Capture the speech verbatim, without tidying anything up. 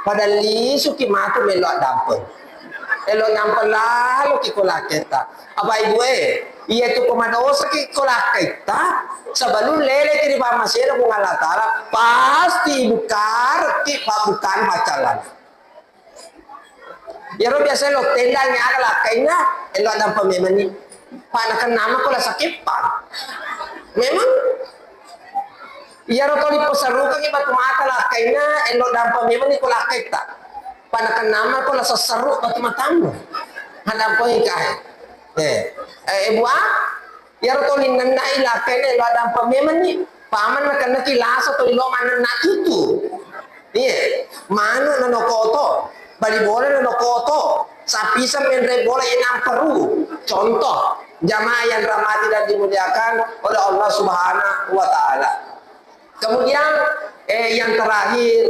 Pada lisuki matu melo addampeng. Elo addampeng laloki ko lakkaitta. Apa ibu e, iya tu ko madosaki ko lakkaitta, sebelum leleki ri pammasena Puang Allah Taala, pasti ibu kareki pabbukaan paccallan. Iyaro biasa lo tendang aga lakkainna, elo addampeng memenni. Pa nakennama ko la sakeppang. Memang iyaro toli peserrukangi batu mata lakkainna, elo addampeng memenni ko lakkaitta. Pa nakennama ko la sesserru batu matammu. Addampeng kae. Eh, eh, bua, iyaro toli nennai lakkainna, elo addampeng memenni. Paman nakennaki lasa toli lo mannenna tutu. Iya, manu nanokoto, bali bola nanokoto, sapiseng menre bola iya namperu. Contoh, jamaah yang rahmati dan dimuliakan oleh Allah Subhanahu wa Ta'ala. Kemudian, eh, yang terakhir,